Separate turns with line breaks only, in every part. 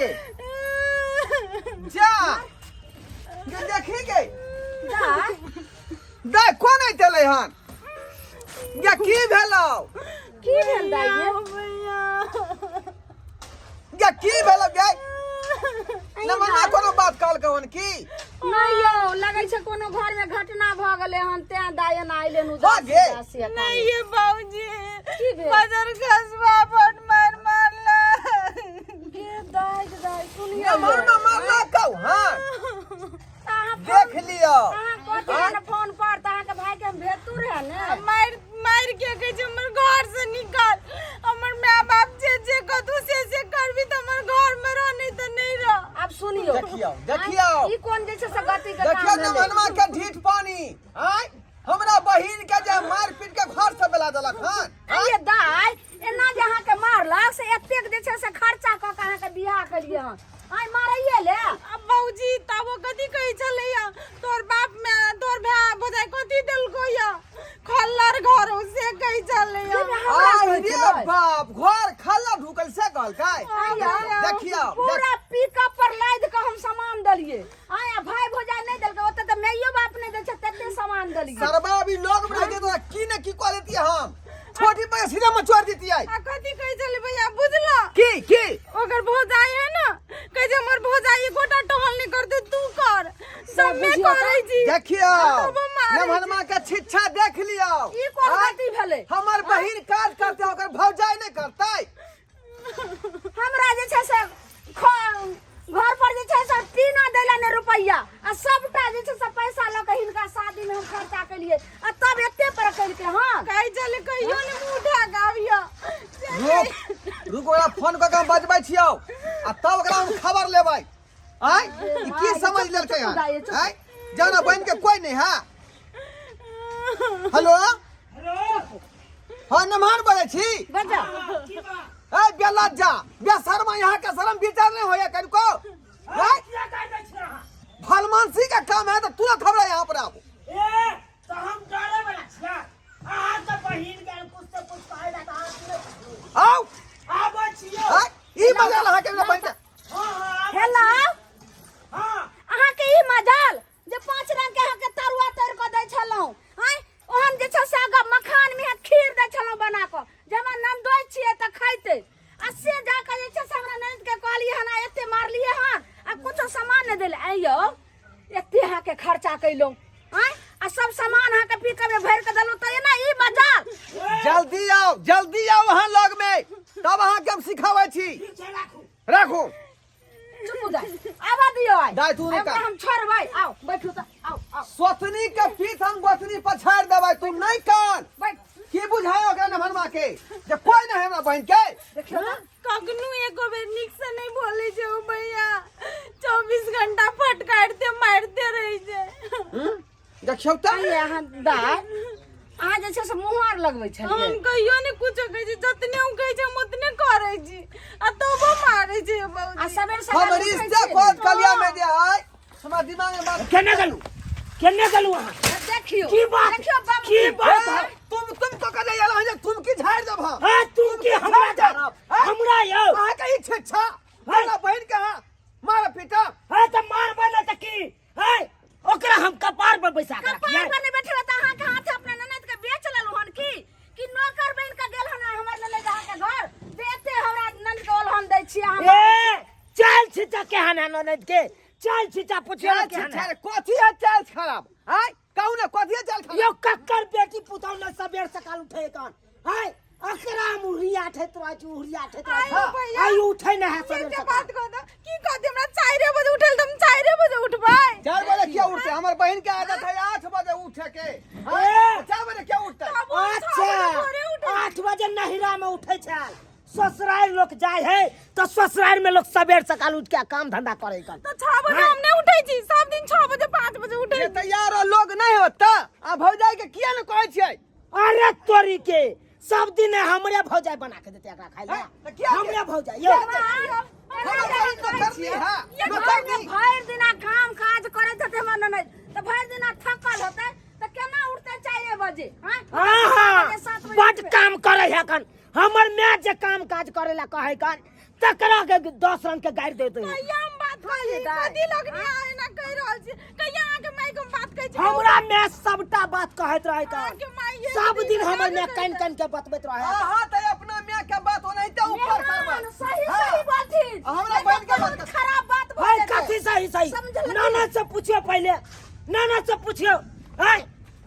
गे जा गे देखी गे
दाय
दाय कोन अइतलै हन गे की भेलौ
की भेल दाय ये
भैया
गे की भेलौ गे नमन्ना कोनो बात कहलकौ हन की
नहि यौ लगै छै कोनो घर में घटना भऽ गेलै हन तें दाय एना अइले नु
भऽ गेल?
नहीं ये बाबूजी
की भेल?
बजर खसबा बड मार मारला
के दाय के दाय सुनियौ
नमन्ना मारलकौ हन
अहाँ
देख लियौ
अहाँ कथी ने फोन पर तऽ अहाँके भाई के हम भेजतू रहे ने
मार मार के कहै छै हमर घर से निकाल हमर माय बाप जे जे कहतू से से करबी तऽ हमर घर में रह नहीं तऽ नहीं रह
आब सुनियौ
देखियौ देखियौ
ई कोन जे छै से गति के
देखियौ
काम भेलै
नमनमा के ढीठ पानी आँय हमरा बहिन के जे मार पीट के घर से बेला देलक हन
अरे दाय एना जे अहाँके मारलक से एतेक जे छै से खर्चा कऽ के अहाँके बियाह केलियै हन आइ मारैये ले
अब बाबूजी तब वो कथी कहै छलैया तोर बाप में तोर भाय भौजाई कथी देलको या खल्लर घर हो से कहै छलैया
हमरा
आइ
कहै
रे
छलै।
बाप घर खल्ला ढुकल से कहलकै
आइया,
देखियौ
पूरा पिकअप पर लादि कऽ हम सामान देलियै आया भाई भौजाई नहि देलकै ओते तऽ माइयो बाप नहि दै छै तते सामान देलियै
सरबा अभी लोग में रहते तो की न की कह देती हम छोटी पर सीधा मचोड़ देती है
आ कथी कहै छलै भैया बुझला
की की
ओकर भौजाई है ना कहै छै हमर भौजाई एकोटा टहल नहीं करते तू कर सब में
बुझियौ तऽ।
करै छी
देखियौ
तबो मारै
नमहनमा के छिच्छा देख लियौ
ई कोन
आँय?
गति भेलै
हमर बहिन काज करते ओकर भौजाई नहीं करतै
हमरा जे छै से घर पर जे छै से पीना दै लए नहि रुपैआ आ सबटा जे छै से पैसा लऽ कऽ हिनका शादीमे हम खर्चा केलियै आ तब एते पर केलकै हँ
कहै छलै कहियो ने मुँह उठा के आबियौ
रुक रुक ओकरा फोन कऽ के हम बजबै छियौ आ तब ओकरा हम खबर लेबै आँय ई की समझ लेलकै हन आँय जाना बहिन के कोई नहीं है हेलो हाँ नमहर बोलै छी
बजा
ए बेलज्जा बे शर्मा यहाँ के शर्म विचार नहीं होया कनको आँय? भलमानसी का काम है तो तुरंत हमरा यहाँ पर आबो
ए तऽ हम डरे वाला छियै अहाँ तऽ बहिन गेल कुछ से कुछ कहै ला तऽ अहाँ तुरंत
आउ
आबै छियै
आँय? ई मजा अहाँ के बहिन के
हँ हँ आबै
हेलो
हँ
अहाँके ई मजाल जे पाँच रंग के अहाँके तरुआ तोड़ि कऽ दै छलहुँ आँय ओहन जे छै से आगाँ मखान मे खीर दै छलहुँ बना कऽ जे हमरा ननदोइ छियै तऽ खैतै आ से जा कऽ जे छै से हमरा ननदके कहलियै हन आ एते मारलियै हन आ कुछो सामान नहि देले आँय यौ एते अहाँके खर्चा कयलहुँ आँय आ सब सामान अहाँके पिकअपमे भरि कऽ देलहुँ तऽ एना ई मजाल
जल्दी आओ जल्दी आओ अहाँ लग में तब अहाँ के हम सिखाबै छी
ठीक छै राखू
राखू
चुप दाइ आबऽ दियौ आइ
दाइ, तू नहि
आइ ओकरा
कर।
हम छोड़बै आउ बैठू तऽ आउ आउ
सोतनी के पीठ हम गोतनी पछाड़ि देबै तू नहि कान
बैठ
की बुझाय ओकरा नमहरमा के जे कोई नहीं हमरा बहन के
देखियौ तऽ
कखनो एको बेर नीक से नहीं बोले छै ओ भैया 24 घंटा फटकारते मारते रहे छै
हम्म? देखियौ तऽ
आइ अहाँ दाइ अहाँ जे छै से मुँह आर लगबै छलियै
हम कहियो ने कुछो कहै छी जतने हम कहै छी हम ओतने करै छी आ तबो मारै छै
आ
बाबूजी
सबेर
हम
सकाल उठै
रिश्ते
छियै ने।
कोत कलिया में दे है हमरा दिमाग में बात
केने गेलू केने गेलू अहाँ
देखियौ
की बात
देखियौ बम
की बात है
तुम तुम तो कहे आयल हन जे तुम की झाड़ि देब हम
हाँ तुम की हमरा
झाड़ब हैं?
हमरा यौ
अहाँ के ई छिच्छा हमरा बहन के अहाँ मार पीटा
हाँ तऽ मारबै ने तऽ की है ओकरा हम कपार पर बैसा के
कपार
रखियै
पर नहि बैठेबै तऽ अहाँके हाथ अपना ननद के बेच लेलहुँ हन की कि नौकर बनि कऽ गेल हन हमर ननद अहाँके घर जे एते हमरा ननद के ओलहन दै छी अहाँ
ए चल छिचा केहन है ननद के चल छिचा पुछियो
चाल
केहन
छिच्छा
है
रे कथी है चाल खराब आय कहू ने कथी है चाल खराब
यो कक्कर बेटी पुतौ न सबेर सकाल उठे कन है अकरा मुहरिया ठेत रह छी उहरिया ठेत रह
आयो भैया।
आई उठे न है
ये
सबेर
के
सकाल
बात कह दो की कहते हमरा 4 बजे उठल त हम 4 बजे उठबै
4 बजे क्या उठते हमर बहन के आदत है 8 बजे उठे के
ए!
4 बजे क्या उठते
अच्छा 8 बजे नहिरा में उठे छल ससुराल लोग जाय है तो ससुराल में लोग सबेर सकाल उठ के काम धंधा करे कन
तो 6 बजे हम नहीं उठै छी सब दिन 6 बजे 5 बजे उठै
ये तैयार हो लोग नहीं होता आ भौजाई के किया ने कहै छियै
अरे तोरी के सब दिन हमरे भौजाई बना के देते एकरा खाइ ला
हैं? तऽ किया
हमरे भौजाई यो
हमर बहिन नौकरनी है नौकरनी
भरि दिना काम काज करैत हेतै हमर ननद तऽ भरि दिना थकल होतै तऽ केना उठतै 4 बजे आँय?
आहा
7 बजे
बड
उठबै।
काम करे है कन हमर माय जे काम काज करे ला कहे कन तकरा के 10 रंग के गारि देते।
कहिया हम बात कहली? कथी लगनी अहाँ एना कहि रहल छी? कहिया अहाँके माय के हम बात कहै छी?
हमरा में सबटा बात कहैत रहै त।
अहाँके माय ये
सब दिन हमर में
कहैत
कान कान के बतबैत रहै।
अहाँ तऽ अपना माय के बात ओनाहिते ऊपर करबै।
मेहमान सही
हाँ।
सही बोलथिन।
हमरा
नहीं
बहिन के
तऽ
बात
बहुत खराब बात
है
बोल।
कथी सही सही?
समझलखिन।
नाना से पूछियो पहले, नाना से पूछियो। है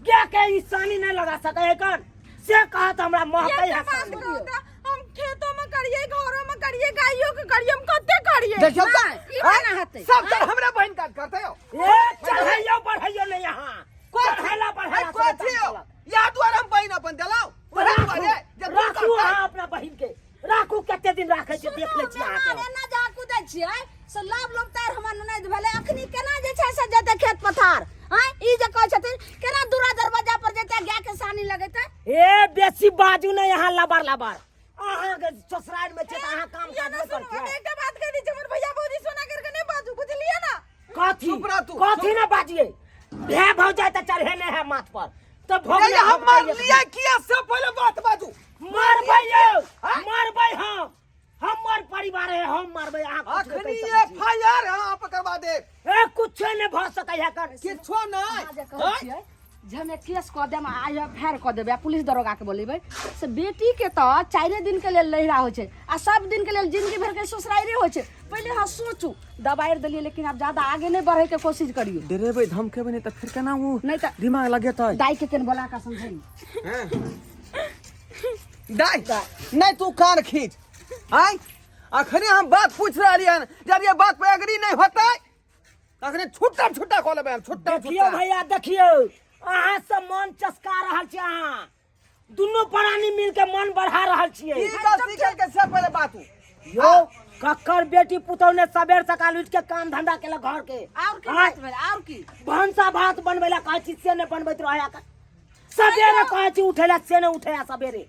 क्या के ई सानी नहीं लगा सके है कन से कहत हमरा महकै
एकटा
है।
बात कहू तऽ हम खेतो में करिए, घरो में करिए, गाइयो के करिए, हम कते करिए?
देखियौ तऽ
नहि, ई माना हेतै।
सब तर हमरा बहिन काज करतै यौ।
ए चढ़ैयो बढ़ैयो नहीं यहाँ चढ़ैला बढ़ैला।
कथी यौ? इएह दुआरे हम बहिन अपन देलहुँ, ओहे दुआरे जे तू
राखू
करतै।
अहाँ अपना बहिन के राखू, कते दिन राखै छै देख लै छी अहाँके।
मेहमान एना जहाँ कुदै छियै से लाभ लोभ तार हमर ननैद भेलै। अखनी केना जे छै से जेतै खेत पथार? आँय, ई जे कहै छथिन केना दूरा दरवाजा पर जेतै, गाय के सानी लगेतै?
ए बेसी बाजू नहीं यहाँ लबर लबर। अहाँके ससुराल में छै तऽ अहाँ काम
ये
काज
ना
नहि
सुनू, हम
करतियै।
एकटा बात कहि दै छी, हमर भैया भौजी सोना करके नहि बाजू, बुझलियै ना?
कथी?
चुप रह तू।
कथी ना बाजिए? भे भौजाई तऽ चढ़े नहीं है माथ पर तऽ भोग।
नहीं, हम मारलियै किया से पहिले बात बाजू।
मारबै यौ, मारबै हम, हमर परिवार है, हम मारबै। अहाँ कुछ नहि
अखनी
कहि सकै छी।
एफ I R अहाँ पर करवा देब।
ए कुछ नहि भऽ सकै है कर।
किछो नहि।
अहाँ जे कहै छियै जे हमे केस कऽ देब आ आइ फायर कऽ देबै आ पुलिस दरोगाके बोलेबै, से बेटीके तऽ चारिए दिनके लेल नैहरा होइ छै आ सब दिनके लेल जिंदगी भरिके ससुराइरे होइ छै। पहिले अहाँ सोचू, दबारि देलियै लेकिन आब ज्यादा आगे नहि बढ़ैके कोशिश करियौ।
डरेबै धमकेबै नहि तऽ फेर केना ओ
नहि तऽ
दिमाग लगेतै?
दाइके केन बोला कऽ समझैली।
दाइ नहि, तू कान खींच। आय अखने हम बात पूछ रहलियै हन, जब ये बात पे एग्री नहि होतै अखने छुट्टा छुट्टा कऽ लेबै हम, छुट्टा
देखियौ
छुट्टा।
भैया, देखियौ, अहाँ सब मन चसका रहल छी, अहाँ दुनू प्राणी मिल के मन बढ़ा रहल छियै।
की गलती केलकै से पहिले बात
यौ, ककर बेटी पुतहु ने सबेर सकाल उठि के काम धंधा केलक घर के?
आओर की
आँय,
बात भेलै? आओर की?
भनसा भात बनबै ला कहै छी से नहि बनबैत रहै, सबेरे कहै छी उठै ला से नहि उठै सबेरे।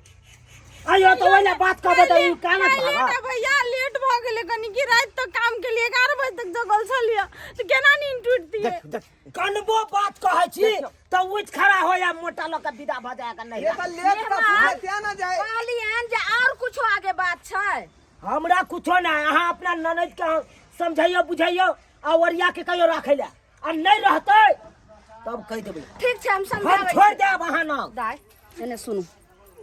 अयो तऽ ओहि ला बात कहबै तऽ ई कानत
लेट
भागत।
है भैया, लेट भऽ गेलै कनि कि राति तक काम केलियै, 11 बजे तक जगल छलियै तऽ केना नींद टूटतियै?
देख देख।
कनबो बात कहै छी तऽ उठि खड़ा हो या मोटा लऽ के विदा भऽ जाय के। नहीं
ये तऽ लेट तऽ सुनै तें ने जाय।
कहलियनि जे आओर कुछो आगे बात छै?
हमरा कुछो नहि। अहाँ अपना ननद के समझैयौ बुझैयौ आ ओरिया के कहियो राखै लए, आ नहि रहतै तब कहि देबै।
ठीक छै, हम
हम
समझाबै
छोड़ि
छी।
देब अहाँ नाम।
दाइ, एने सुनू।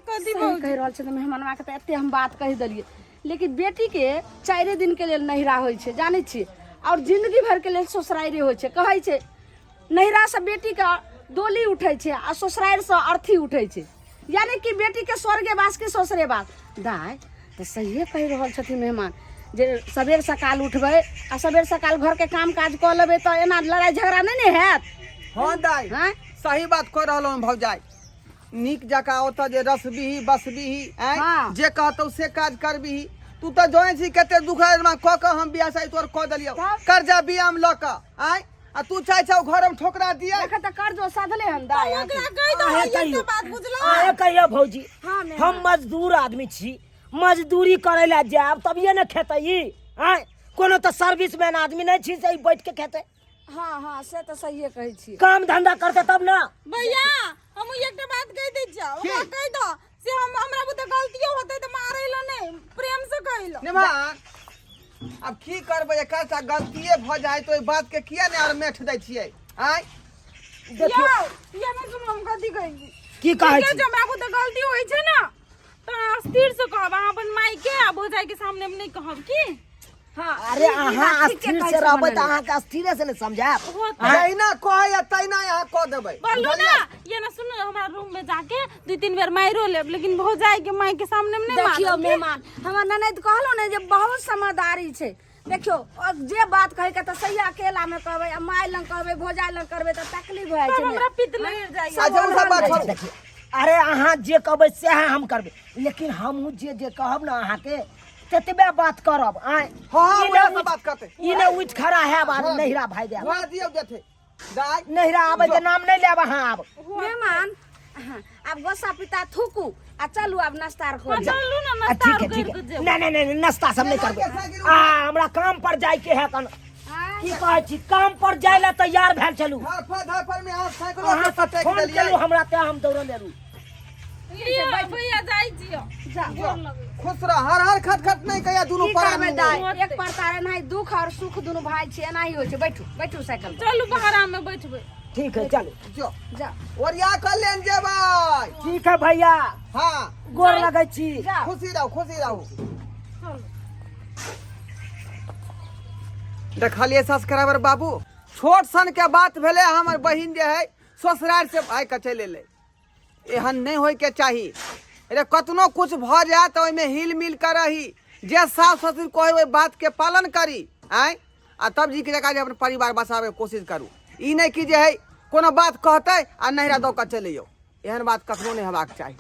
कथी?
सही कहि रहल छै तऽ मेहमानवा के तऽ एते हम बात कहि देलियै, लेकिन बेटीके चारिए दिनके लेल नैहरा होइ छै, जानै छियै? आओर जिंदगी भरिके लेल ससुराइरे होइ छै। कहै छै नैहरासँ बेटीके डोली उठै छै आ ससुरारिसँ अर्थी उठै छै, यानी कि बेटीके स्वर्गे वास कि ससुरे वास। दाइ, तऽ सहिए कहि रहल छथिन मेहमान जे सबेर सकाल उठबै आ सबेर सकाल घरके काम काज कऽ लेबै तऽ एना लड़ाइ झगड़ा नहि ने हैत?
हँ दाइ।
आँय?
सही बात कह रहलहुँ हन भौजाइ। नीक जकाँ ओतऽ जे रसबिही बसबिही आँय,
हाँ।
जे कहतौ से काज करबिही। तू तऽ जोइ छी कते दुख कऽ कऽ हम बियाह शादी तोर कऽ देलियौ।
तब?
कर्जा बियाह लऽ कऽ आँय, आ तू चाहै छौ घरमे ठोकरा दिए?
एखन तऽ कर्जो सधले हन दाइ।
ओकरा कहि दो।
अहें
एकटा
कहियौ।
बात बुझलहुँ?
अहें कहियौ भौजी।
हाँ, मेहमान।
हम मजदूर आदमी छी, मजदूरी करै लए जायब तभिए ने खेतै ई। आँय, कोनो तऽ सर्विस मैन आदमी नहि छी से ई बैठ के खेतै।
हाँ हाँ, से तऽ सहिए कहै छी।
काम धंधा करतै तब ने।
भैया, हम एकटा बात कहि दै छियौ, ओकरा कहि दो से हम हमरा बुते गलतियो होतै तऽ मारै लए नहि, प्रेम से कहि लए।
निमान, आब की करबै? एकर टा गलतिए भऽ जाइ तऽ ओहि बात के किया नहि आर मेठ दै छियै? आँय।
देखियौ।
यौ, ये नहि सुनू, हम कथी कहै छी।
की कहै
देखियौ,
छी?
जे हमरा बुते गलती होइ छै ने तऽ अहाँ स्थिर से कहब, अहाँ अपन माय के आ भौजाई के सामने मे नहि कहब की।
हाँ,
अरे
ई- ई
अहाँ
बात ठीके
अस्थिर
कहै
से
छै
रहबै तऽ
मननी।
अहाँके अस्थिरे से ने समझायब।
जहिना कहैया तहिना अहाँ कऽ देबै।
बोलू ना।
बुझलियै?
ये ना सुनू, हमरा रूम में जाके दू तीन बेर मारियो लेब, लेकिन भौजाई के माय के सामने में नहीं
देखियौ
मारब की?
मेहमान, हमर ननैद कहलहुँ ने जे बहुत समझदारी छै। देखियौ, ओ जे बात कहै के तऽ सही अकेला में कहबै आ माय लग कहबै, भौजाइ लग करबै तऽ तकलीफ भए जाइ
तब
छै ने।
हमरा पित्त लहरि जाइए।
अच्छा, ओ सब बात छोड़ू।
देखियौ, अरे अहाँ जे कहबै सएह हम करबै, लेकिन हमहूँ जे जे कहब ने अहाँके ततबे बात करब। आँय?
हाँ हाँ,
ई
उएह
ने
सब बात करतै।
ई ने उठि खड़ा हैब आ नैहरा भागि जायब।
वएह दियौ देथे दाइ।
नैहरा आबै के नाम नहि लेब अहाँ आब।
मेहमान, हाँ, आब गोसा पिता थूकू आ चलू, आब नाश्ता आर करू।
चलू ना।
आ,
नाश्ता
ठीक है,
आर
ठीक
करि
है।
के जेबै।
नहीं नहीं नहीं, नाश्ता सब नहीं करबै। आ हमरा काम पर जाय के है कन।
आँय?
की कहै छी, काम पर जाय ला तैयार भेल चलू।
धरफड़ धरफड़ में अहाँ साइकिलो
अहाँ
के
सब
पटकि
फोन
देलियै।
केलू हमरा ते हम दौड़ल एलू।
लिअ भैया जाइ छियो।
जा।
गोर लगै।
खुश रह, हर हर खट खट नहीं कहिया दुनू
की करबै
प्राणी।
दाइ, एक परतार एनाही दुख और सुख दुनू भाई छै, एनाही होइ छै। बैठू बैठू साइकिल पर।
चलू बहरा में बैठबै।
ठीक है, चलू।
जो।
जा।
ओरिया कर लेन जेबै।
ठीक है भैया।
हाँ।
गोर लगै छी।
जा।
खुशी रहू, खुशी रहू।
चलू।
देखलिए सब्सक्राइबर बाबू, छोट सन के बात भेलै, हमर बहिन जे है ससुराल से भाई के चलि एलै। एहन नहि होइके चाही रे। कतनो कुछ भऽ जाय तऽ ओहिमे हिल मिल कऽ रही, जे सास ससुर कहै ओहि बातके पालन करी। आँय, आ तब जी के जगह जे अपन परिवार बसाबैके कोशिश करू। ई नहि कि जे है कोनो बात कहतै आ नहिरा दऽ कऽ चलि अइयौ, एहन बात कखनो नहि हेबाक चाही।